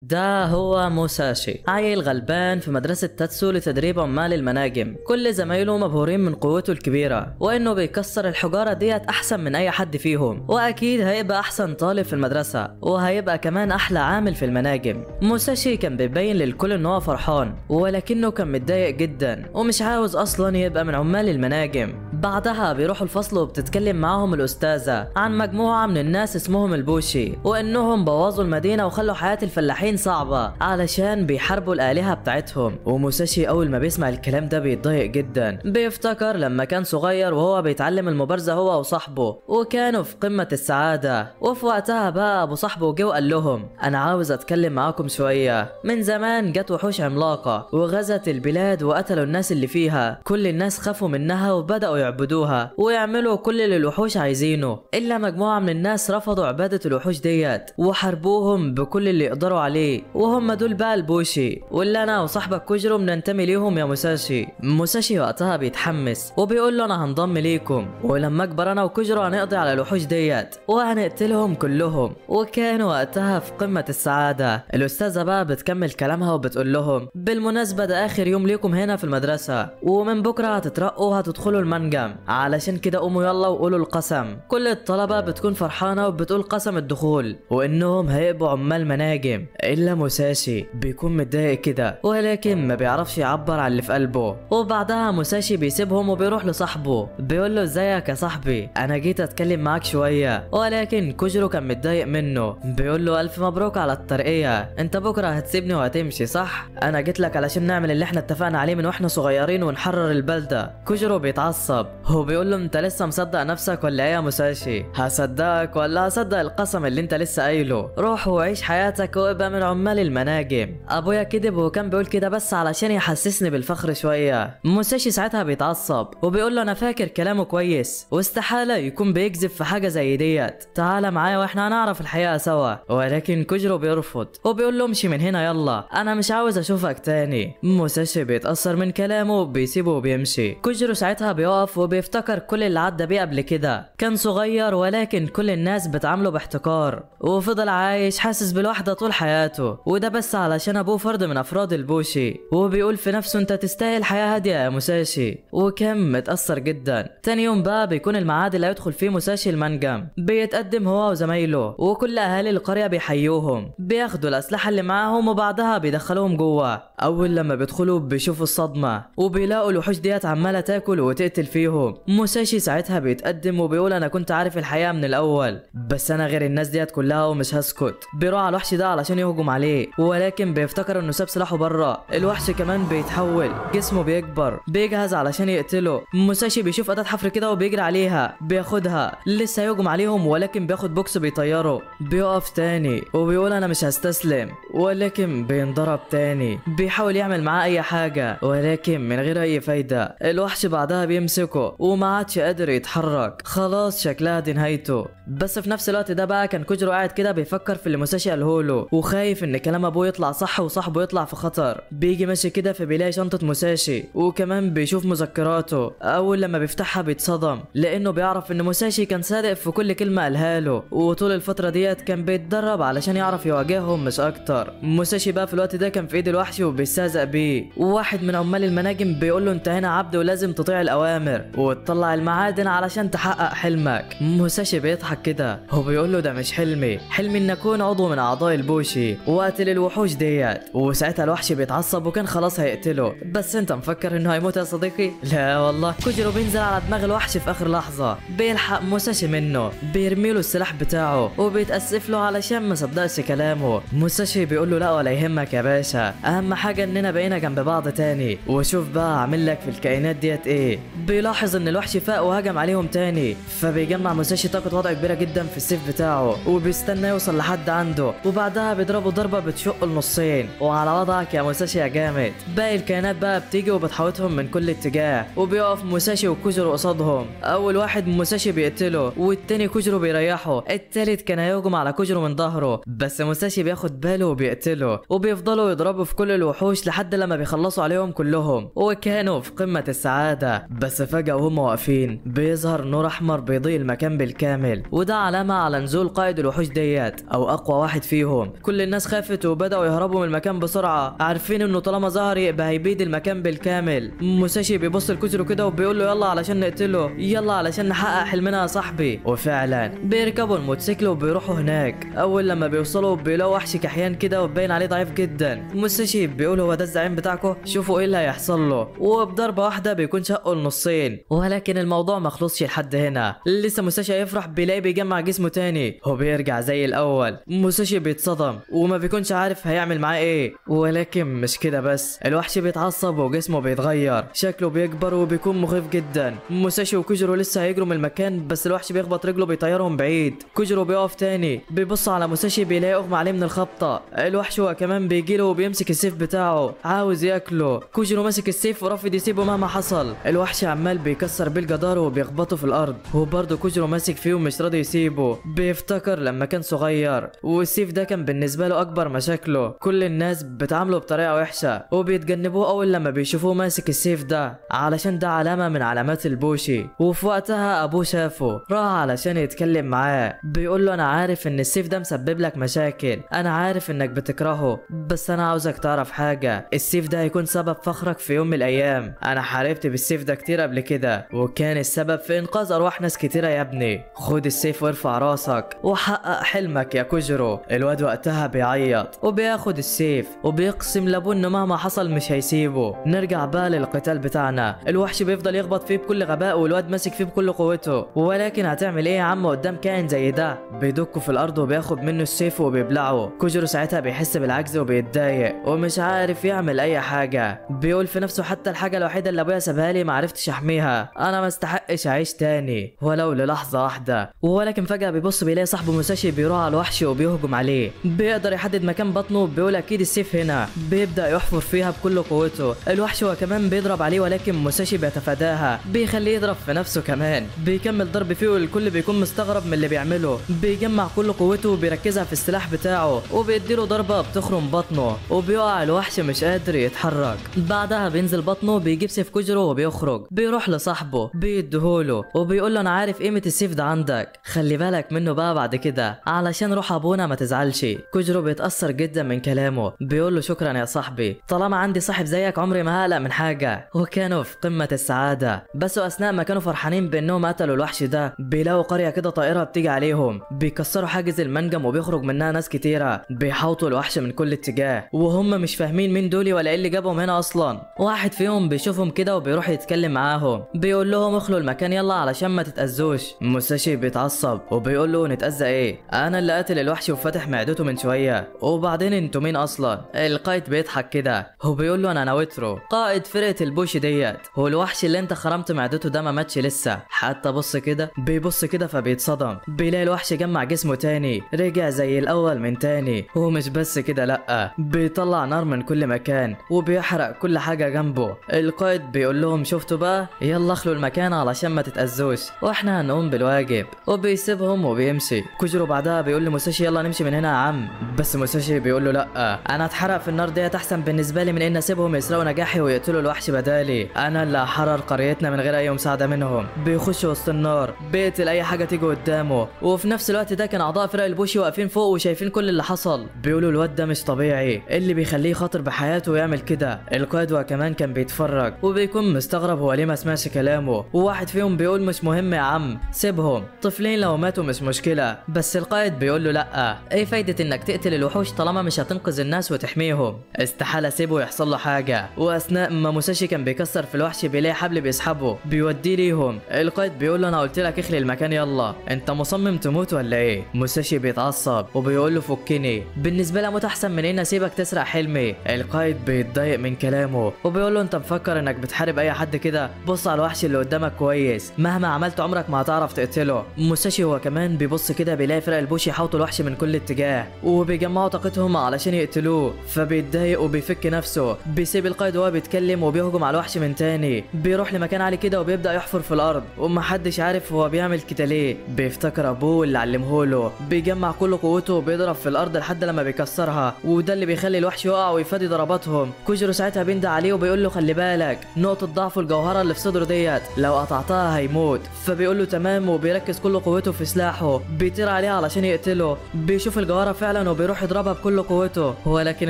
ده هو موساشي، عيل غلبان في مدرسة تاتسو لتدريب عمال المناجم. كل زمايله مبهورين من قوته الكبيرة وانه بيكسر الحجارة ديت احسن من اي حد فيهم، واكيد هيبقى احسن طالب في المدرسة وهيبقى كمان احلى عامل في المناجم. موساشي كان بيبين للكل ان هو فرحان، ولكنه كان متضايق جدا ومش عاوز اصلا يبقى من عمال المناجم. بعدها بيروحوا الفصل وبتتكلم معاهم الاستاذة عن مجموعة من الناس اسمهم البوشي، وانهم بوظوا المدينة وخلوا حياة الفلاحين صعبة علشان بيحاربوا الآلهة بتاعتهم. وموساشي اول ما بيسمع الكلام ده بيتضايق جدا، بيفتكر لما كان صغير وهو بيتعلم المبارزة هو وصاحبه وكانوا في قمة السعادة. وفي وقتها بقى ابو صاحبه جه وقال لهم انا عاوز اتكلم معاكم شوية. من زمان جت وحوش عملاقة وغزت البلاد وقتلوا الناس اللي فيها، كل الناس خافوا منها وبدأوا يعبدوها ويعملوا كل اللي الوحوش عايزينه، الا مجموعة من الناس رفضوا عبادة الوحوش ديت وحاربوهم بكل اللي يقدروا عليه، وهم دول بقى البوشي واللي انا وصاحبك كوجرو بننتمي ليهم يا موساشي. موساشي وقتها بيتحمس وبيقول له انا هنضم ليكم، ولما اكبر انا وكوجرو هنقضي على الوحوش ديت وهنقتلهم كلهم. وكانوا وقتها في قمة السعادة. الاستاذة بقى بتكمل كلامها وبتقول لهم بالمناسبة ده اخر يوم ليكم هنا في المدرسة، ومن بكرة هتترقوا وهتدخلوا المنجم، علشان كده قوموا يلا وقولوا القسم. كل الطلبة بتكون فرحانة وبتقول قسم الدخول وانهم هيبقوا عمال مناجم، الا موساشي بيكون متضايق كده ولكن ما بيعرفش يعبر عن اللي في قلبه. وبعدها موساشي بيسيبهم وبيروح لصاحبه بيقول له ازيك يا صاحبي، انا جيت اتكلم معاك شوية. ولكن كوجرو كان متضايق منه، بيقول له الف مبروك على الترقية، انت بكره هتسيبني وهتمشي صح؟ انا جيت لك علشان نعمل اللي احنا اتفقنا عليه من واحنا صغيرين ونحرر البلدة. كوجرو بيتعصب هو بيقول له انت لسه مصدق نفسك ولا ايه يا موساشي؟ هصدقك ولا هصدق القسم اللي انت لسه قايله؟ روح وعيش حياتك وابقى من عمال المناجم. ابويا كدب وكان بيقول كده بس علشان يحسسني بالفخر شوية. موساشي ساعتها بيتعصب وبيقول له انا فاكر كلامه كويس واستحاله يكون بيكذب في حاجة زي ديت، تعالى معايا واحنا هنعرف الحقيقة سوا. ولكن كوجرو بيرفض وبيقول له امشي من هنا يلا، انا مش عاوز اشوفك تاني. موساشي بيتاثر من كلامه وبيسيبه وبيمشي. كوجرو ساعتها بيقف وبيفتكر كل اللي عدى بيه قبل كده، كان صغير ولكن كل الناس بتعامله باحتقار، وفضل عايش حاسس بالوحدة طول حياته، وده بس علشان ابوه فرد من افراد البوشي. وبيقول في نفسه انت تستاهل حياة هادية يا موساشي، وكان متاثر جدا. تاني يوم بقى بيكون الميعاد اللي هيدخل فيه موساشي المنجم، بيتقدم هو وزمايله وكل اهالي القرية بيحيوهم، بياخدوا الاسلحة اللي معاهم وبعدها بيدخلوهم جوه. اول لما بيدخلوا بيشوفوا الصدمة وبيلاقوا الوحوش ديت عماله تاكل وتقتل فيهم. موساشي ساعتها بيتقدم وبيقول انا كنت عارف الحقيقة من الاول، بس انا غير الناس ديت كلها ومش هسكت. بيروح على الوحش ده علشان يهجم عليه، ولكن بيفتكر انه ساب سلاحه بره. الوحش كمان بيتحول، جسمه بيكبر، بيجهز علشان يقتله. موساشي بيشوف اداه حفر كده وبيجري عليها، بياخدها، لسه هيهجم عليهم ولكن بياخد بوكس بيطيره. بيقف تاني وبيقول انا مش هستسلم، ولكن بينضرب تاني. بيحاول يعمل معاه اي حاجة ولكن من غير اي فايده. الوحش بعدها بيمسكه وما عادش قادر يتحرك، خلاص شكلها دي نهايته. بس في نفس الوقت ده بقى كان كوجرو قاعد كده بيفكر في اللي موساشي قاله له، وخايف ان كلام ابوه يطلع صح وصاحبه يطلع في خطر. بيجي ماشي كده فبيلاقي شنطه موساشي وكمان بيشوف مذكراته. اول لما بيفتحها بيتصدم لانه بيعرف ان موساشي كان صادق في كل كلمة قالها له، وطول الفترة ديت كان بيتدرب علشان يعرف يواجههم مش اكتر. موساشي بقى في الوقت ده كان في ايد الوحش وبيستهزأ بيه، وواحد من عمال المناجم بيقول له انت هنا عبد ولازم تطيع الاوامر وتطلع المعادن علشان تحقق حلمك. موساشي بيضحك كده هو بيقول له ده مش حلمي، حلمي ان اكون عضو من اعضاء البوشي واقتل الوحوش ديت. وساعتها الوحش بيتعصب وكان خلاص هيقتله، بس انت مفكر انه هيموت يا صديقي؟ لا والله. كوجرو بينزل على دماغ الوحش في اخر لحظة، بيلحق موساشي منه، بيرمي له السلاح بتاعه وبيتاسف له علشان ما صدقش كلامه. موساشي بيقول له لا ولا يهمك يا باشا، اهم حاجة اننا بقينا جنب بعض تاني، وشوف بقى اعمل لك في الكائنات ديت ايه. بيلاحظ ان الوحش فاق وهجم عليهم تاني، فبيجمع موساشي طاقة وضع كبيرة جدا في السيف بتاعه وبيستنى يوصل لحد عنده، وبعدها بيضربه ضربه بتشقه النصين. وعلى وضعك يا موساشي يا جامد. باقي الكائنات بقى بتيجي وبتحاوطهم من كل اتجاه، وبيقف موساشي وكوجرو قصادهم. اول واحد موساشي بيقتله والتاني كوجرو بيريحه، التالت كان هيهجم على كوجرو من ظهره بس موساشي بياخد باله وبيقتله، وبيفضلوا يضربوا في كل الوحوش لحد لما بيخلصوا عليهم كلهم، وكانوا في قمة السعادة. بس فجأة وهم واقفين بيظهر نور احمر بيضيء المكان بالكامل، وده علامة على نزول قائد الوحوش ديت او اقوى واحد فيهم. كل الناس الناس خافت وبداوا يهربوا من المكان بسرعة، عارفين انه طالما ظهر يبقى هيبيد المكان بالكامل. موساشي بيبص لكوجيرو كده وبيقول له يلا علشان نقتله، يلا علشان نحقق حلمنا يا صاحبي. وفعلا بيركبوا الموتوسيكل وبيروحوا هناك. اول لما بيوصلوا بيلاقوا وحش كحيان كده وباين عليه ضعيف جدا. موساشي بيقول هو ده الزعيم بتاعكم؟ شوفوا ايه اللي هيحصل له. وبضربه واحدة بيكون شقه النصين. ولكن الموضوع ما خلصش لحد هنا، لسه موساشي هيفرح بيلاقي بيجمع جسمه تاني وبيرجع زي الاول. موساشي بيتصدم وما بيكونش عارف هيعمل معاه ايه. ولكن مش كده بس، الوحش بيتعصب وجسمه بيتغير، شكله بيكبر وبيكون مخيف جدا. موساشي وكوجيرو لسه هيجروا من المكان، بس الوحش بيخبط رجله بيطيرهم بعيد. كوجيرو بيقف تاني، بيبص على موساشي بيلاقي اغمى عليه من الخبطه. الوحش هو كمان بيجيله وبيمسك السيف بتاعه عاوز ياكله. كوجيرو ماسك السيف ورافض يسيبه مهما حصل. الوحش عمال بيكسر بالجدار وبيخبطه في الارض، وبرضه كوجيرو ماسك فيه ومش راضي يسيبه. بيفتكر لما كان صغير والسيف ده كان بالنسبة له اكبر مشاكله، كل الناس بتعامله بطريقة وحشة وبيتجنبوه اول لما بيشوفوه ماسك السيف ده، علشان ده علامة من علامات البوشي. وفي وقتها ابوه شافه، راح علشان يتكلم معاه، بيقول له انا عارف ان السيف ده مسبب لك مشاكل، انا عارف انك بتكرهه، بس انا عاوزك تعرف حاجة، السيف ده هيكون سبب فخرك في يوم من الايام. انا حاربت بالسيف ده كتير قبل كده وكان السبب في انقاذ ارواح ناس كتيرة يا ابني. خد السيف وارفع راسك وحقق حلمك يا كوجيرو. الواد وقتها بيعيط وبياخد السيف وبيقسم لابوه انه مهما حصل مش هيسيبه. نرجع بقى للقتال بتاعنا. الوحش بيفضل يخبط فيه بكل غباء والواد ماسك فيه بكل قوته، ولكن هتعمل ايه يا عم قدام كائن زي ده؟ بيدكه في الارض وبياخد منه السيف وبيبلعه. كوجيرو ساعتها بيحس بالعجز وبيتضايق ومش عارف يعمل اي حاجة. بيقول في نفسه حتى الحاجة الوحيدة اللي ابويا سابها لي ما عرفتش احميها، انا ما استحقش اعيش تاني ولو للحظة واحدة. ولكن فجاة بيبص بيلاقي صاحبه موساشي بيروح على الوحش وبيهجم عليه. بيقدر يحدد مكان بطنه، بيقول اكيد السيف هنا. بيبدا يحفر فيها بكل قوته. الوحش هو كمان بيضرب عليه، ولكن موساشي بيتفاداها، بيخليه يضرب في نفسه كمان. بيكمل ضرب فيه والكل بيكون مستغرب من اللي بيعمله. بيجمع كل قوته وبيركزها في السلاح بتاعه وبيديله ضربه بتخرم بطنه وبيقع الوحش مش قادر يتحرك. بعدها بينزل بطنه، بيجيب سيف كوجيرو وبيخرج. بيروح لصاحبه بيديهوله وبيقول له انا عارف قيمة السيف ده عندك، خلي بالك منه بقى بعد كده علشان روح ابونا ما تزعلش. كوجيرو بيتاثر جدا من كلامه، بيقول له شكرا يا صاحبي، طالما عندي صاحب زيك عمري ما هقلق من حاجة. وكانوا في قمة السعادة. بس اثناء ما كانوا فرحانين بانهم قتلوا الوحش ده، بيلاقوا قرية كده طائره بتيجي عليهم. بيكسروا حاجز المنجم وبيخرج منها ناس كتيرة، بيحاوطوا الوحش من كل اتجاه وهم مش فاهمين مين دول ولا ايه اللي جابهم هنا اصلا. واحد فيهم بيشوفهم كده وبيروح يتكلم معاهم، بيقول لهم اخلوا المكان يلا علشان ما تتاذوش. موساشي بيتعصب وبيقول له نتاذى ايه؟ انا اللي قاتل الوحش وفاتح معدته من شوية، وبعدين انتوا مين اصلا؟ القائد بيضحك كده وبيقول له انا ناوترو قائد فرقه البوشي ديت، هو الوحش اللي انت خرمت معدته ده ما ماتش لسه. حتى بص كده، بيبص كده فبيتصدم، بيلاقي الوحش جمع جسمه تاني، رجع زي الاول من تاني. ومش بس كده، لا بيطلع نار من كل مكان وبيحرق كل حاجة جنبه. القائد بيقول لهم شفتوا بقى، يلا اخلوا المكان علشان ما تتاذوش واحنا هنقوم بالواجب، وبيسيبهم وبيمشي. كوجيرو بعدها بيقول لموساشي يلا نمشي من هنا يا عم، بس موساشي بيقول له لا، انا اتحرق في النار ديت احسن بالنسبة لي من ان اسيبهم يسرقوا نجاحي ويقتلوا الوحش بدالي، انا اللي هحرر قريتنا من غير اي مساعدة منهم. بيخش وسط النار، بيقتل اي حاجة تيجي قدامه. وفي نفس الوقت ده كان اعضاء فرق البوشي واقفين فوق وشايفين كل اللي حصل، بيقولوا الواد ده مش طبيعي، اللي بيخليه خاطر بحياته ويعمل كده. القائد وكمان كان بيتفرج وبيكون مستغرب هو ليه ما سمعش كلامه. وواحد فيهم بيقول مش مهم يا عم سيبهم، طفلين لو ماتوا مش مشكلة. بس القائد بيقول له لا، ايه فايده انك تقتل الوحوش طالما مش هتنقذ الناس وتحميهم؟ استحالة سيبه يحصل له حاجة. واثناء ما موساشي كان بيكسر في الوحش بيلاقي حبل بيسحبه بيوديه ليهم. القائد بيقول له انا قلت لك اخلي المكان يلا، انت مصمم تموت ولا ايه؟ موساشي بيتعصب وبيقول له فكني، بالنسبة لي اموت احسن من ان اسيبك تسرق حلمي. القائد بيتضايق من كلامه وبيقول له انت مفكر انك بتحارب اي حد كده؟ بص على الوحش اللي قدامك كويس، مهما عملت عمرك ما هتعرف تقتله. موساشي هو كمان بيبص كده بيلاقي فرق البوشي حاوطوا الوحش من كل اتجاه وبيجمعوا طاقتهم علشان يقتلوه، فبيتضايق وبيفك نفسه. بيسيب القائد وهو بيتكلم وبيهجم على الوحش من تاني. بيروح لمكان عالي كده وبيبدا يحفر في الارض ومحدش عارف هو بيعمل كده ليه. بيفتكر ابوه اللي علمه له، بيجمع كل قوته وبيضرب في الارض لحد لما بيكسرها، وده اللي بيخلي الوحش يقع ويفادي ضرباتهم. كوجيرو ساعتها بيندى عليه وبيقول له خلي بالك، نقطة ضعفه الجوهرة اللي في صدره ديت لو قطعتها هيموت. فبيقول له تمام، وبيركز كل قوته في سلاحه، بيطير عليه علشان يقتله. بيشوف الجوهرة فعلا وبيقتله. وبيروح يضربها بكل قوته، ولكن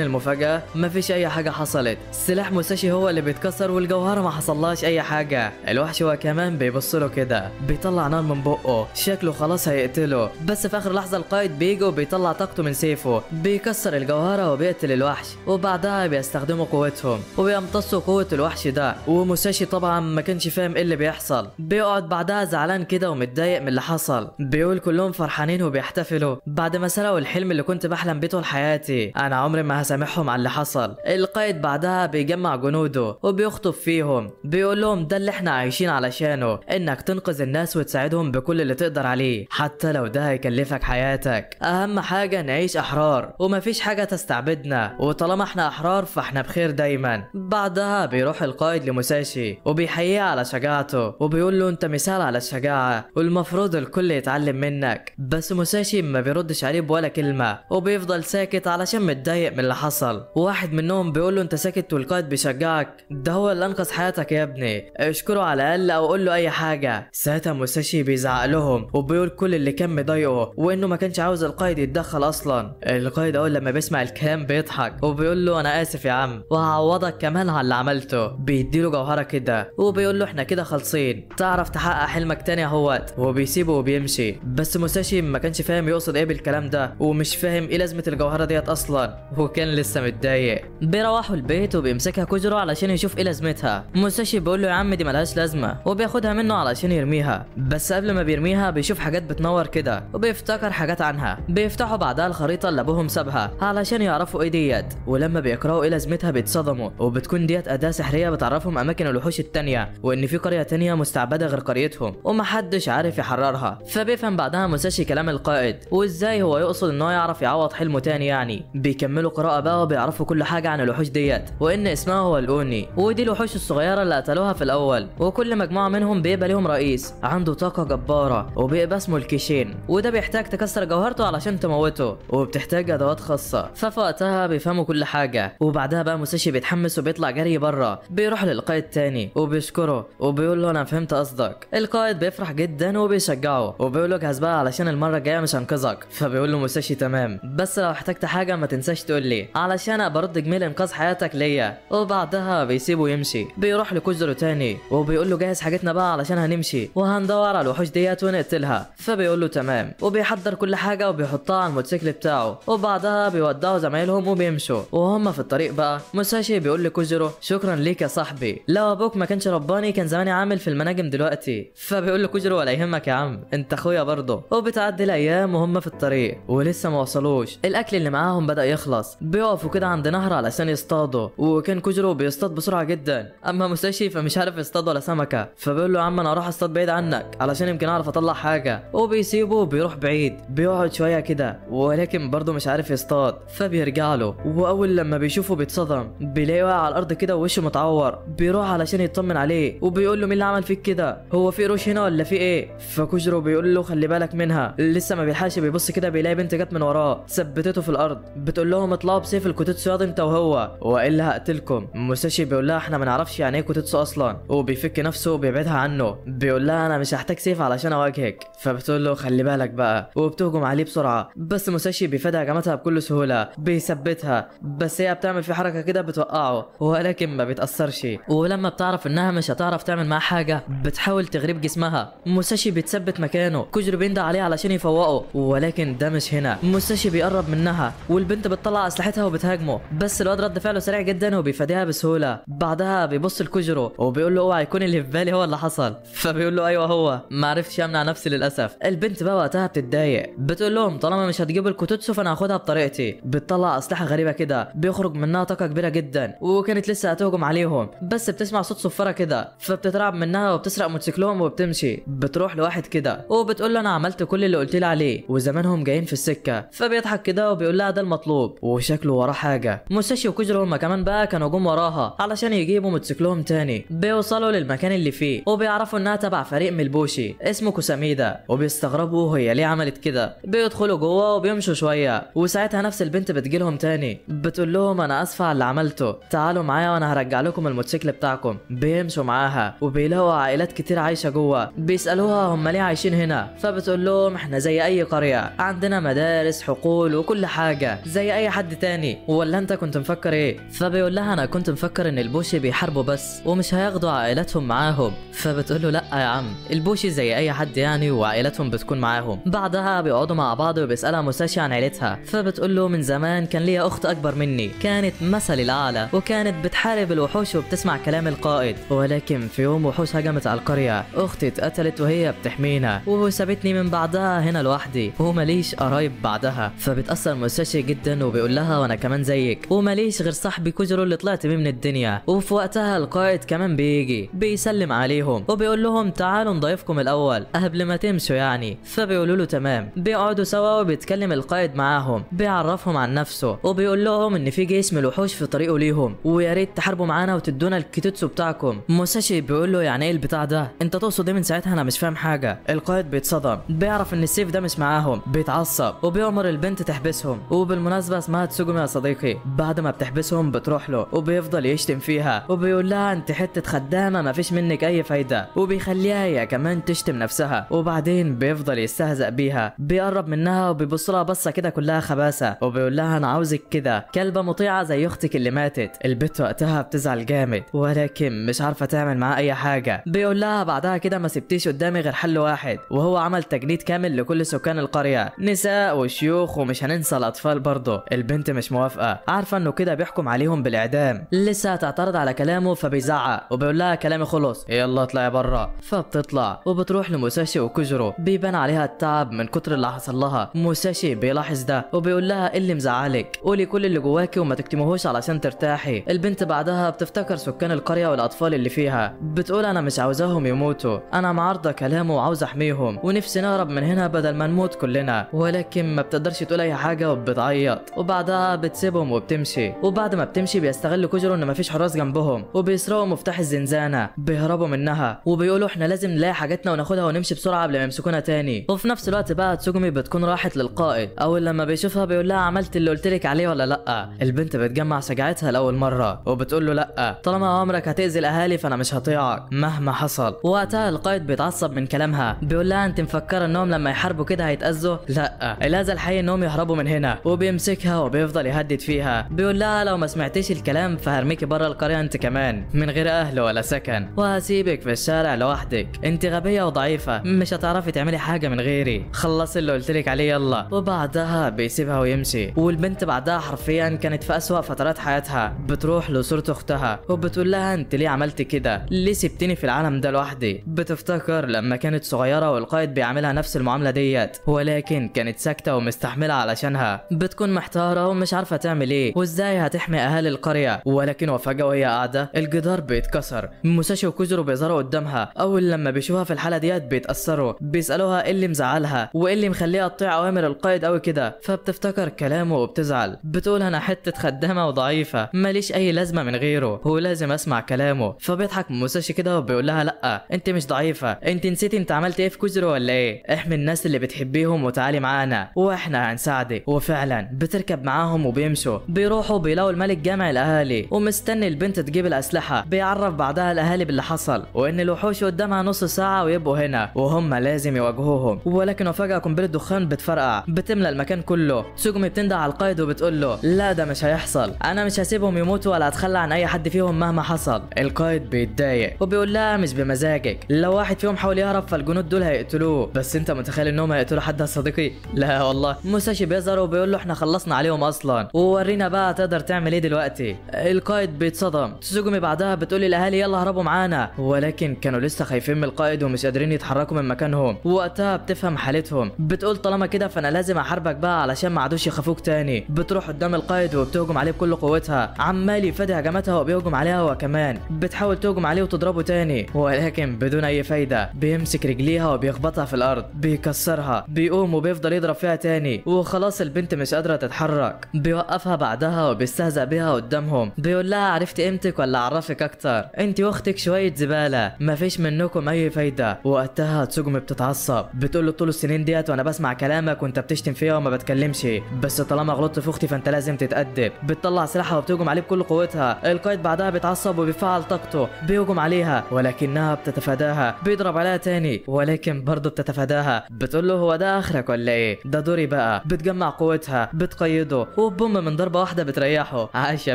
المفاجاة مفيش اي حاجة حصلت. سلاح موساشي هو اللي بيتكسر والجوهره ما حصلهاش اي حاجة. الوحش هو كمان بيبص له كده، بيطلع نار من بقه، شكله خلاص هيقتله. بس في اخر لحظة القائد بيجي وبيطلع طاقته من سيفه، بيكسر الجوهرة وبيقتل الوحش. وبعدها بيستخدموا قوتهم وبيمتصوا قوة الوحش ده. وموساشي طبعا ما كانش فاهم ايه اللي بيحصل، بيقعد بعدها زعلان كده ومتضايق من اللي حصل. بيقول كلهم فرحانين وبيحتفلوا بعد ما سرقوا الحلم اللي كنت بحلم بيه طول حياتي، انا عمري ما هسامحهم على اللي حصل. القائد بعدها بيجمع جنوده وبيخطب فيهم، بيقول لهم ده اللي احنا عايشين علشانه، انك تنقذ الناس وتساعدهم بكل اللي تقدر عليه حتى لو ده هيكلفك حياتك. اهم حاجة نعيش احرار ومفيش حاجة تستعبدنا، وطالما احنا احرار فاحنا بخير دايما. بعدها بيروح القائد لموساشي وبيحييه على شجاعته وبيقول له انت مثال على الشجاعة والمفروض الكل يتعلم منك. بس موساشي ما بيردش عليه بولا كلمة وبيفضل ساكت علشان متضايق من اللي حصل. واحد منهم بيقول له انت ساكت والقائد بيشجعك، ده هو اللي انقذ حياتك يا ابني، اشكره على الاقل او قول له اي حاجة. ساعتها موساشي بيزعق لهم وبيقول كل اللي كان مضايقه وانه ما كانش عاوز القائد يتدخل اصلا. القائد اول لما بيسمع الكلام بيضحك وبيقول له انا اسف يا عم وهعوضك كمان على اللي عملته. بيديله جوهره كده وبيقول له احنا كده خالصين، تعرف تحقق حلمك تاني اهوت، وبيسيبه وبيمشي. بس موساشي ما كانش فاهم يقصد ايه بالكلام ده ومش فاهم ايه لازمه الجوهرة ديت اصلا، وكان لسه متضايق. بيروحوا البيت وبيمسكها كوجرو علشان يشوف ايه لازمتها. موساشي بيقول له يا عم دي ملهاش لازمه، وبياخدها منه علشان يرميها. بس قبل ما بيرميها بيشوف حاجات بتنور كده وبيفتكر حاجات عنها. بيفتحوا بعدها الخريطة اللي ابوهم سابها علشان يعرفوا ايه ديت، ولما بيقراوا ايه لازمتها بيتصدموا، وبتكون ديت اداه سحريه بتعرفهم اماكن الوحوش التانية وان في قرية تانية مستعبده غير قريتهم ومحدش عارف يحررها. فبيفهم بعدها موساشي كلام القائد وازاي هو يقصد ان هو يعرف يعوض حلمه تاني يعني. بيكملوا قراءة بقى وبيعرفوا كل حاجة عن الوحوش ديت وان اسمها هو الاوني، ودي الوحوش الصغيرة اللي قتلوها في الاول. وكل مجموعة منهم بيبقى ليهم رئيس عنده طاقة جبارة وبيبقى اسمه الكيشين، وده بيحتاج تكسر جوهرته علشان تموته وبتحتاج ادوات خاصة. ففي وقتها بيفهموا كل حاجة. وبعدها بقى موساشي بيتحمس وبيطلع جري بره، بيروح للقائد تاني وبيشكره وبيقول له انا فهمت قصدك. القائد بيفرح جدا وبيشجعه وبيقول له اجهز بقى علشان المرة الجاية مش هنقذك. فبيقول له موساشي تمام، بس لو احتجت حاجة ما تنساش تقول لي علشان ابرد جميل انقاذ حياتك ليا. وبعدها بيسيبه يمشي. بيروح لكوجرو تاني وبيقول له جهز حاجتنا بقى علشان هنمشي وهندور على الوحوش ديت ونقتلها. فبيقول له تمام، وبيحضر كل حاجة وبيحطها على الموتوسيكل بتاعه. وبعدها بيودعوا زمايلهم وبيمشوا. وهم في الطريق بقى موساشي بيقول لكوجرو شكرا ليك يا صاحبي، لو ابوك ما كانش رباني كان زماني عامل في المناجم دلوقتي. فبيقول لكوجرو ولا يهمك يا عم، انت اخويا برضه. وبتعدي الايام وهم في الطريق ولسه ما وصلوش، الاكل اللي معاهم بدا يخلص. بيقفوا كده عند نهر علشان يصطادوا، وكان كوجرو بيصطاد بسرعة جدا، اما موساشي فمش عارف يصطاد ولا سمكة. فبيقول له يا عم انا هروح اصطاد بعيد عنك علشان يمكن اعرف اطلع حاجة، وبيسيبه وبيروح بعيد. بيقعد شوية كده ولكن برضه مش عارف يصطاد، فبيرجع له. واول لما بيشوفه بيتصدم، بيلاقيه واقع على الارض كده ووشه متعور. بيروح علشان يطمن عليه وبيقول له مين اللي عمل فيك كده، هو في قروش هنا ولا في ايه؟ فكوجرو بيقول له خلي بالك منها. لسه ما بيلحقش بيبص كده بيلاقي بنت جت من وراه ثبتته في الارض، بتقول لهم اطلعوا بسيف الكوتيتسو ياض انت وهو والا هقتلكم. موساشي بيقول لها احنا ما نعرفش يعني ايه كوتيتسو اصلا، وبيفك نفسه وبيبعدها عنه. بيقول لها انا مش هحتاج سيف علشان اواجهك. فبتقول له خلي بالك بقى، وبتهجم عليه بسرعة. بس موساشي بيفادي هجماتها بكل سهولة، بيثبتها، بس هي بتعمل في حركة كده بتوقعه ولكن ما بيتاثرش. ولما بتعرف انها مش هتعرف تعمل معاه حاجة بتحاول تغريب جسمها. موساشي بيتثبت مكانه، كوجرو بيندى عليه علشان يفوقه ولكن ده مش هنا. موساشي بيقرب منها والبنت بتطلع اسلحتها وبتهاجمه، بس الواد رد فعله سريع جدا وبيفاديها بسهولة. بعدها بيبص لكوجرو وبيقول له اوعى يكون اللي في بالي هو اللي حصل. فبيقول له ايوه هو، ما عرفتش امنع نفسي للاسف. البنت بقى وقتها بتتضايق، بتقول لهم طالما مش هتجيبوا الكوتوتسو فانا هاخدها بطريقتي. بتطلع اسلحة غريبة كده بيخرج منها طاقة كبيرة جدا، وكانت لسه هتهجم عليهم بس بتسمع صوت صفارة كده فبتترعب منها وبتسرق موتوسيكلهم وبتمشي. بتروح لواحد كده وبتقول له انا عملت كل اللي قلت لي عليه وزمانهم جايين في السكة. فبيضحك كده وبيقول لها ده المطلوب وشكله وراه حاجة. موساشي وكوجرو هما كمان بقى كانوا جم وراها علشان يجيبوا موتوسيكلهم تاني. بيوصلوا للمكان اللي فيه وبيعرفوا انها تبع فريق من البوشي اسمه كوساميدا، وبيستغربوا هي ليه عملت كده. بيدخلوا جوه وبيمشوا شوية، وساعتها نفس البنت بتجيلهم تاني بتقول لهم انا اسفه على اللي عملته، تعالوا معايا وانا هرجع لكم الموتوسيكل بتاعكم. بيمشوا معاها وبيلاقوا عائلات كتير عايشه جوه، بيسالوها هم ليه عايشين هنا، فبتقول لهم احنا زي اي قرية، عندنا مدارس، حقول، وغول وكل حاجة زي اي حد تاني، ولا انت كنت مفكر ايه؟ فبيقول لها انا كنت مفكر ان البوشي بيحاربوا بس ومش هياخدوا عائلتهم معاهم. فبتقول له لا يا عم، البوشي زي اي حد يعني وعائلتهم بتكون معاهم. بعدها بيقعدوا مع بعض وبيسالها موساشي عن عيلتها، فبتقول له من زمان كان ليا اخت اكبر مني كانت مثلي الاعلى وكانت بتحارب الوحوش وبتسمع كلام القائد، ولكن في يوم وحوش هجمت على القرية، اختي اتقتلت وهي بتحمينا وسابتني من بعدها هنا لوحدي ومليش قرايب بعدها. فبتأثر موساشي جدا وبيقول لها وانا كمان زيك ومليش غير صاحبي كوجرو اللي طلعت بيه من الدنيا. وفي وقتها القائد كمان بيجي بيسلم عليهم وبيقول لهم تعالوا نضيفكم الاول قبل ما تمشوا يعني. فبيقولوا له تمام. بيقعدوا سوا وبيتكلم القائد معاهم، بيعرفهم عن نفسه وبيقول لهم ان في جيش من الوحوش في طريقه ليهم ويا ريت تحاربوا معانا وتدونا الكيتوتسو بتاعكم. موساشي بيقول له يعني ايه البتاع ده؟ انت تقصد ايه من ساعتها؟ انا مش فاهم حاجة. القائد بيتصدم، بيعرف ان السيف ده مش معاهم، بيتعصب وبيأمر البنت تحبسهم، وبالمناسبة اسمها تسوجومي يا صديقي. بعد ما بتحبسهم بتروح له وبيفضل يشتم فيها وبيقول لها انت حتة خدامه ما فيش منك اي فايده، وبيخليها هي كمان تشتم نفسها، وبعدين بيفضل يستهزأ بيها، بيقرب منها وبيبص لها بصة كده كلها خباثه وبيقول لها انا عاوزك كده كلبه مطيعة زي اختك اللي ماتت. البت وقتها بتزعل جامد ولكن مش عارفه تعمل معاه اي حاجة. بيقول لها بعدها كده ما سبتيش قدامي غير حل واحد، وهو عمل تجنيد كامل لكل سكان القرية، نساء وشيوخ ومش هننسى الاطفال برضه. البنت مش موافقة، عارفه انه كده بيحكم عليهم بالاعدام، لسه هتعترض على كلامه فبيزعق وبيقول لها كلامي خلص يلا اطلعي بره. فبتطلع وبتروح لموساشي وكوجرو، بيبان عليها التعب من كتر اللي حصل لها. موساشي بيلاحظ ده وبيقول لها ايه اللي مزعلك؟ قولي كل اللي جواكي وما تكتموهوش علشان ترتاحي. البنت بعدها بتفتكر سكان القرية والاطفال اللي فيها، بتقول انا مش عاوزاهم يموتوا، انا معارضة كلامه وعاوزه احميهم ونفسي نهرب من هنا بدل ما نموت كلنا، ولكن ما بتقدرش تقول اي حاجة وبتعيط. وبعدها بتسيبهم وبتمشي. وبعد ما بتمشي بيستغل كوجرو ان مفيش حراس جنبهم وبيسرقوا مفتاح الزنزانة، بيهربوا منها وبيقولوا احنا لازم نلاقي حاجاتنا وناخدها ونمشي بسرعة قبل ما يمسكونا تاني. وفي نفس الوقت بقى تسوجومي بتكون راحت للقائد، اول لما بيشوفها بيقول لها عملت اللي قلت لك عليه ولا لا؟ البنت بتجمع شجاعتها لاول مرة وبتقول له لا، طالما عمرك هتاذي الاهالي فانا مش هطيعك مهما حصل. وقتها القائد بيتعصب من كلامها، بيقول لها انت مفكرة انهم لما يحاربوا كده هيتاذوا؟ لا، الاذى الحقيقي انهم يهربوا من هنا. وبيمسكها وبيفضل يهدد فيها، بيقول لها لو ما سمعتيش الكلام فهرميكي بره القرية انت كمان من غير اهل ولا سكن، وهسيبك في الشارع لوحدك، انت غبية وضعيفه مش هتعرفي تعملي حاجة من غيري، خلصي اللي قلت لك عليه يلا. وبعدها بيسيبها ويمشي. والبنت بعدها حرفيا كانت في اسوأ فترات حياتها، بتروح لصورة اختها وبتقول لها انت ليه عملت كده؟ ليه سبتني في العالم ده لوحدي؟ بتفتكر لما كانت صغيرة والقائد بيعاملها نفس المعاملة ديت، ولكن كانت ساكته ومستحمله علشانها. بتكون محتارة ومش عارفه تعمل ايه وازاي هتحمي اهالي القرية، ولكن وفجاة وهي قاعدة الجدار بيتكسر، موساشي وكوجرو بيظهروا قدامها. اول لما بيشوفها في الحالة ديت بيتاثروا، بيسالوها ايه اللي مزعلها وايه اللي مخليها تطيع اوامر القائد قوي كده. فبتفتكر كلامه وبتزعل، بتقول انا حتة خدامه وضعيفه ماليش اي لازمه من غيره، هو لازم اسمع كلامه. فبيضحك موساشي كده وبيقول لها لا انت مش ضعيفة، انت نسيتي انت عملت ايه في كوجرو ولا ايه؟ احمي الناس اللي بتحبيهم وتعالي معانا واحنا هنساعدك. وفعلا بتركب معاهم وبيمشوا، بيروحوا بيلاقوا الملك جامع الاهالي ومستني البنت تجيب الاسلحة. بيعرف بعدها الاهالي باللي حصل وان الوحوش قدامها نص ساعة ويبقوا هنا وهم لازم يواجهوهم. ولكن وفجاة قنبلة دخان بتفرقع بتملى المكان كله. تسوجومي بتنده على القائد وبتقول له لا ده مش هيحصل، انا مش هسيبهم يموتوا ولا هتخلى عن اي حد فيهم مهما حصل. القائد بيتضايق وبيقول لها مش بمزاجك، لو واحد فيهم حاول يهرب فالجنود دول هيقتلوه. بس انت متخيل انهم هيقتلوا حد يا صديقي؟ لا والله. موساشي بيظهر وبيقول له احنا خلصنا عليهم اصلا، وورينا بقى تقدر تعمل ايه دلوقتي. القائد بيتصدم. تسوجومي بعدها بتقول للاهالي يلا هربوا معانا، ولكن كانوا لسه خايفين من القائد ومش قادرين يتحركوا من مكانهم. وقتها بتفهم حالتهم، بتقول طالما كده فانا لازم احاربك بقى علشان ما عادوش يخافوك تاني. بتروح قدام القائد وبتهجم عليه بكل قوتها، عمال يفادي هجماتها وبيهجم عليها هو كمان. بتحاول تهجم عليه وتضربه تاني ولكن بدون اي فايده. بيمسك رجليها وبيخبطها في الارض، بيكسرها، بيقوم وبيفضل يضرب فيها تاني، وخلاص البنت مش قادرة تتحرك. بيوقفها بعدها وبيستهزأ بيها قدامهم، بيقول لها عرفت قيمتك ولا اعرفك اكتر؟ انت واختك شوية زبالة مفيش منكم اي فايده. وقتها تسوجومي بتتعصب، بتقول له طول السنين ديت وانا بسمع كلامك وانت بتشتم فيها وما بتكلمش، بس طالما غلطت في اختي فانت لازم تتأدب. بتطلع سلاحها وبتهجم عليه بكل قوتها. القائد بعدها بيتعصب وبيفعل طاقته، بيهجم عليها ولكنها بتتفاداها، بيضرب عليها تاني ولكن برضه بتتفاداها. بتقول له هو ده اخرك ولا ايه؟ ده دوري بقى. بتجمع قوتها بتقيده، وبوم من ضربه واحدة بتريحه. عاش يا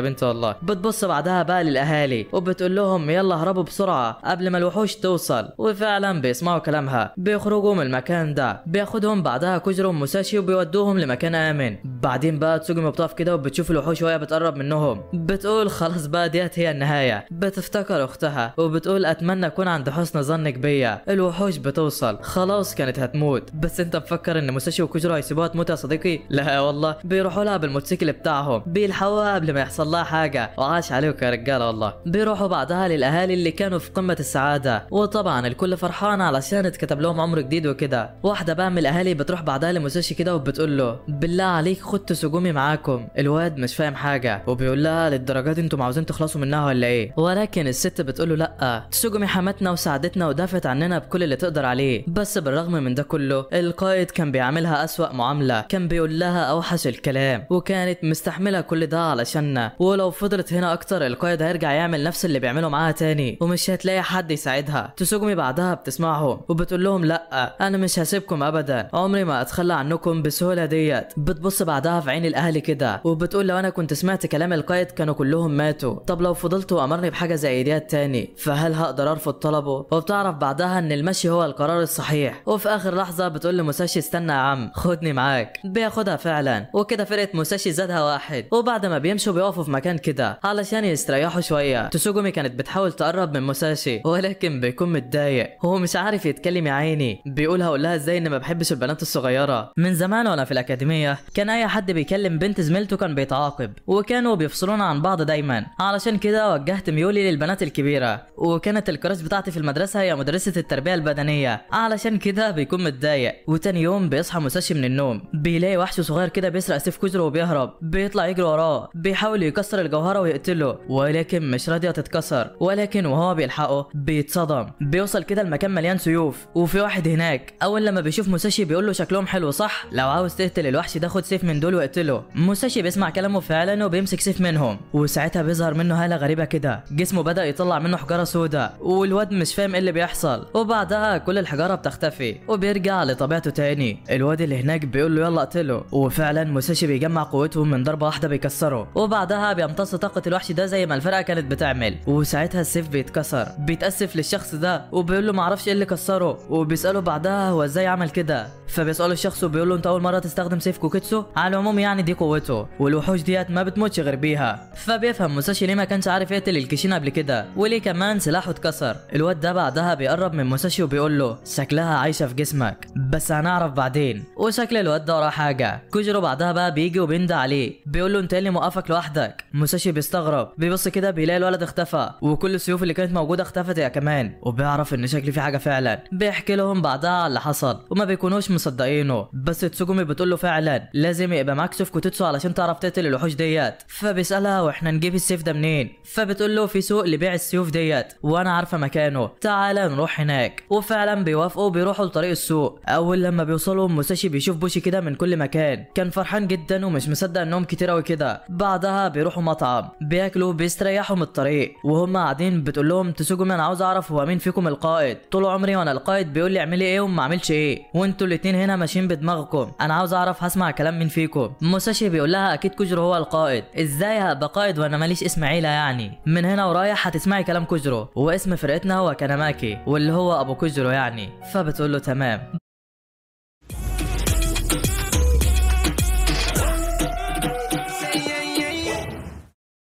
بنت والله. بتبص بعدها بقى للاهالي وبتقول لهم يلا هربوا بسرعة قبل ما الوحوش توصل، وفعلا بيسمعوا كلامها، بيخرجوا من المكان ده. بياخدهم بعدها كوجيرو وموساشي وبيودوهم لمكان امن. بعدين بقى تسوجومي بتقف كده وبتشوف الوحوش وهي بتقرب منهم، بتقول خلاص بقى ديت هي النهاية. بتفتكر اختها وبتقول اتمنى اكون عند حسن ظنك بيا. الوحوش بتوصل، خلاص كانت هتموت، بس انت مفكر ان موساشي وكوجيرو هيسيبوها تموت يا صديقي؟ لا والله، بيروحوا لها بالموتوسيكل بتاعهم، بيلحقوها قبل ما يحصل لها حاجة، وعاش عليكم يا رجاله والله. بيروحوا بعدها للاهالي اللي كانوا في قمة السعادة، وطبعا الكل فرحان علشان اتكتب لهم عمر جديد وكده. واحدة بقى من الاهالي بتروح بعدها لموساشي كده وبتقول له بالله عليك خد تسوجومي معاكم. الواد مش فاهم حاجة وبيقول لها للدرجة دي انتم عاوزين تخلصوا منها ولا ايه؟ ولكن الست بتقول له لا، تسوجومي حمتنا وساعدتنا ودافعت عننا بكل اللي تقدر عليه، بس بالرغم من ده كله القائد كان بيعاملها اسوأ معاملة، كان بيقول لها اوحش الكلام، وكانت مستحمله كل ده علشاننا، ولو فضلت هنا اكتر القائد هيرجع يعمل نفس اللي بيعمله معاها تاني ومش هتلاقي حد يساعدها. تسوجومي بعدها بتسمعهم وبتقول لهم لا، انا مش هسيبكم ابدا، عمري ما اتخلى عنكم بالسهولة ديت. بتبص بعدها في عين الاهل كده وبتقول لو انا كنت سمعت كلام القائد كانوا كلهم ماتوا، طب لو فضلت وامرني بحاجة زي ديت تاني فهل هقدر ارفض طلبه؟ وبتعرف بعدها ان المشي هو القرار الصحيح. وفي اخر لحظة بتقول لموساشي استنى يا عم خدني معاك، بياخدها فعلا، وكده فرقه موساشي زادها واحد. وبعد ما بيمشوا بيقفوا في مكان كده علشان يستريحوا شوية. تسوجومي كانت بتحاول تقرب من موساشي ولكن بيكون متضايق، هو مش عارف يتكلم يا عيني، بيقول هقول لها ازاي ان ما بحبش البنات الصغيرة. من زمان وانا في الاكاديمية كان اي حد بيكلم بنت زميلته كان بيتعاقب، وكانوا بيفصلونا عن بعض دايما، علشان كده وجهت ميولي للبنات الكبيرة، وكانت ال crush بتاعتي في المدرسة هي مدرسه التربية البدنية، علشان كده بيكون متضايق. وتاني يوم بيصحى موساشي من النوم، بيلاقي وحش صغير كده بيسرق سيف كوجيرو وبيهرب، بيطلع يجري وراه، بيحاول يكسر الجوهرة ويقتله ولكن مش راضية تتكسر، ولكن وهو بيلحقه بيتصدم. بيوصل كده المكان مليان سيوف وفي واحد هناك، اول لما بيشوف موساشي بيقول له شكلهم حلو صح؟ لو عاوز تقتل الوحش ده خد سيف من دول واقتله. موساشي بيسمع كلامه فعلا وبيمسك سيف منهم، وساعتها بيظهر منه هاله غريبة كده، جسمه بدا يطلع منه حجارة سوداء، والواد مش فاهم ايه اللي بيحصل. وبعدها كل الحجارة بتختفي وبيرجع لطبيعته تاني. الواد اللي هناك بيقول له يلا اقتله، وفعلا موساشي بيجمع قوته من ضربه واحدة بيكسره، وبعدها بيمتص طاقة الوحش ده زي ما الفرقة كانت بتعمل، وساعتها السيف بيتكسر. بيتاسف للشخص ده وبيقول له معرفش ايه اللي كسره، وبيساله بعدها هو ازاي عمل كده، فبيساله الشخص وبيقول له انت اول مرة تستخدم سيف كوكيتسو؟ على العموم يعني دي قوته، والوحوش ديت ما بتموتش غير بيها. فبيفهم موساشي ليه ما كانش عارف يقتل الكيشين قبل كده، وليه كمان سلاحه اتكسر. الواد ده بعدها بيقرب من موساشي وبيقول له شكلها عايشه في جسمك بس هنعرف بعدين، وشكل الواد ده وراه حاجة. كوجيرو بعدها بقى بيجي وبيندى عليه، بيقول له انت اللي موقفك لوحدك؟ موساشي بيستغرب، بيبص كده بيلاقي الولد اختفى، وكل السيوف اللي كانت موجودة اختفت يا كمان، وبيعرف ان شكل في حاجة فعلا. بيحكي لهم بعدها على اللي حصل وما بيكونوش مصدقينه، بس تسوجومي بتقول له فعلا لازم يبقى معاك سيف كوتيتسو علشان تعرف تقتل الوحوش ديت. فبيسالها واحنا نجيب السيف ده منين؟ فبتقول له في سوق لبيع السيوف ديت وانا عارفه مكانه، تعالى نروح هناك. وفعلا بيوافقوا بيروحوا لطريق السوق. اول لما بيوصلوا موساشي بيشوف بوشي كده من كل مكان، كان فرحان جدا ومش مصدق انهم كتير قوي كده. بعدها بيروحوا مطعم بياكلوا بيستريحوا من الطريق، وهم قاعدين بتقول لهم تسوجومي انا عاوز اعرف هو مين فيكم القائد، طول عمري وانا القائد بيقول لي اعملي ايه وما اعملش ايه، وانتوا الاتنين هنا ماشيين بدماغكم، انا عاوز اعرف هسمع كلام مين فيكم. موساشي بيقول لها اكيد كوجيرو هو القائد، ازاي هبقى قائد وانا ماليش اسم عيله يعني؟ من هنا ورايح هتسمعي كلام كوجيرو، واسم فرقتنا هو كاناماكي واللي هو ابو كوجيرو يعني. فبتقول له تمام.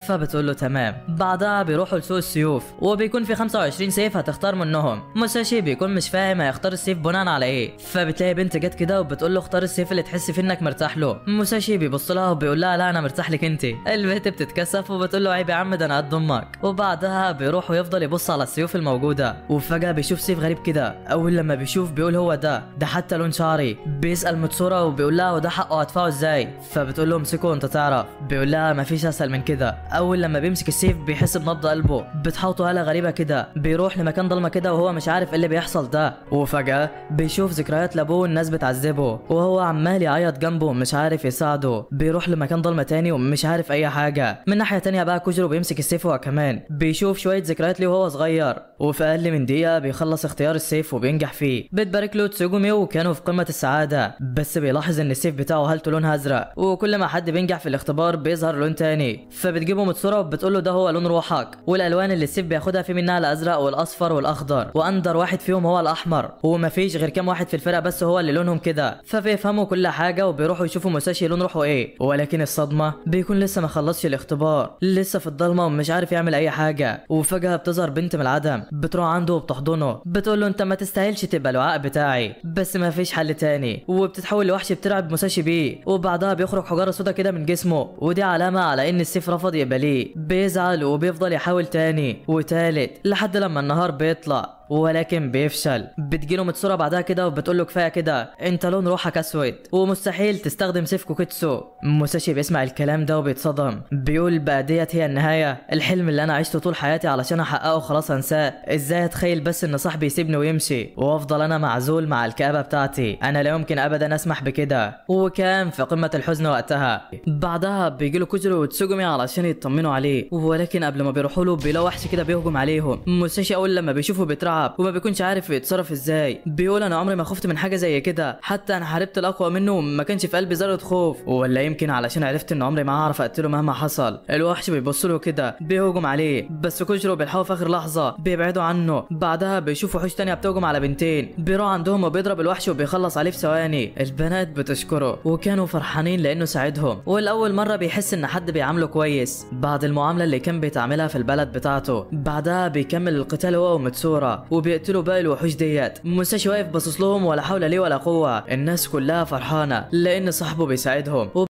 فبتقول له تمام. بعدها بيروحوا لسوق السيوف وبيكون في 25 سيف هتختار منهم. موساشي بيكون مش فاهم هيختار السيف بناء على ايه، فبتلاقي بنت جت كده وبتقول له اختار السيف اللي تحس فيه انك مرتاح له. موساشي بيبص لها وبيقول لها لا انا مرتاح لك انت. البنت بتتكسف وبتقول له عيب يا عم ده انا قد امك. وبعدها بيروح ويفضل يبص على السيوف الموجودة، وفجاة بيشوف سيف غريب كده. اول لما بيشوف بيقول هو ده، ده حتى لون شعري. بيسال متسورا وبيقول لها وده حقه هدفعه ازاي؟ فبتقول له امسكه وانت تعرف. بيقول لها مفيش اسهل من كده. اول لما بيمسك السيف بيحس بنبض قلبه بتحوطه هاله غريبة كده. بيروح لمكان ضلمة كده وهو مش عارف ايه اللي بيحصل ده، وفجاة بيشوف ذكريات لابوه الناس بتعذبه وهو عمال يعيط جنبه مش عارف يساعده. بيروح لمكان ضلمة تاني ومش عارف اي حاجة. من ناحية تانية بقى كوجيرو بيمسك السيف هو كمان، بيشوف شوية ذكريات ليه وهو صغير، وفي اقل من دقيقة بيخلص اختيار السيف وبينجح فيه. بتبارك له تسوجومي وكانوا في قمة السعادة، بس بيلاحظ ان السيف بتاعه هالته لونها ازرق، وكل ما حد بينجح في الاختبار بيظهر لون تاني. فبتجيبه متسورة وبتقول له ده هو لون روحك، والالوان اللي السيف بياخدها في منها الازرق والاصفر والاخضر، واندر واحد فيهم هو الاحمر، ومفيش غير كام واحد في الفرقة بس هو اللي لونهم كده. فبيفهموا كل حاجة وبيروحوا يشوفوا موساشي لون روحه ايه، ولكن الصدمة بيكون لسه ما خلصش الاختبار، لسه في الضلمة ومش عارف يعمل اي حاجة. وفجاة بتظهر بنت من العدم، بتروح عنده وبتحضنه، بتقول له انت ما تستاهلش تبقى الوعاء بتاعي، بس ما فيش حل تاني، وبتتحول لوحش بترعب موساشي بيه. وبعدها بيخرج حجارة سودا كده من جسمه، ودي علامة على ان السيف رفض يقبليه. بيزعل وبيفضل يحاول تاني وتالت لحد لما النهار بيطلع، ولكن بيفشل. بتجيله متسورة بعدها كده وبتقول له كفاية كده، انت لون روحك اسود ومستحيل تستخدم سيف كوكيتسو. موساشي بيسمع الكلام ده وبيتصدم، بيقول بقى ديت هي النهاية، الحلم اللي انا عشته طول حياتي علشان احققه خلاص انساه، ازاي اتخيل بس ان صاحبي يسيبني ويمشي وافضل انا معزول مع الكآبة بتاعتي، انا لا يمكن ابدا اسمح بكده. وكان في قمة الحزن وقتها. بعدها بيجيله كوجيرو وتسوجومي علشان يطمنوا عليه، ولكن قبل ما بيروحوا له بيلاقوا وحش كده بيهجم عليهم. موساشي اول لما بيشوفه بيترعب وما بيكونش عارف يتصرف ازاي، بيقول انا عمري ما خفت من حاجة زي كده، حتى انا حاربت الاقوى منه وما كانش في قلبي ذره خوف، ولا يمكن علشان عرفت ان عمري ما هعرف اقتله مهما حصل. الوحش بيبص له كده بيهجم عليه، بس كوجيرو بيلحقه في اخر لحظة بيبعدوا عنه. بعدها بيشوف وحوش تانية بتهجم على بنتين، بيروح عندهم وبيضرب الوحش وبيخلص عليه في ثواني. البنات بتشكره وكانوا فرحانين لانه ساعدهم، والاول مرة بيحس ان حد بيعامله كويس بعد المعاملة اللي كان بيتعاملها في البلد بتاعته. بعدها بيكمل القتال هو ومتسورة وبيقتلوا باقي الوحوش ديت. موساشي واقف باصص لهم ولا حول ليه ولا قوة، الناس كلها فرحانة لان صاحبه بيساعدهم.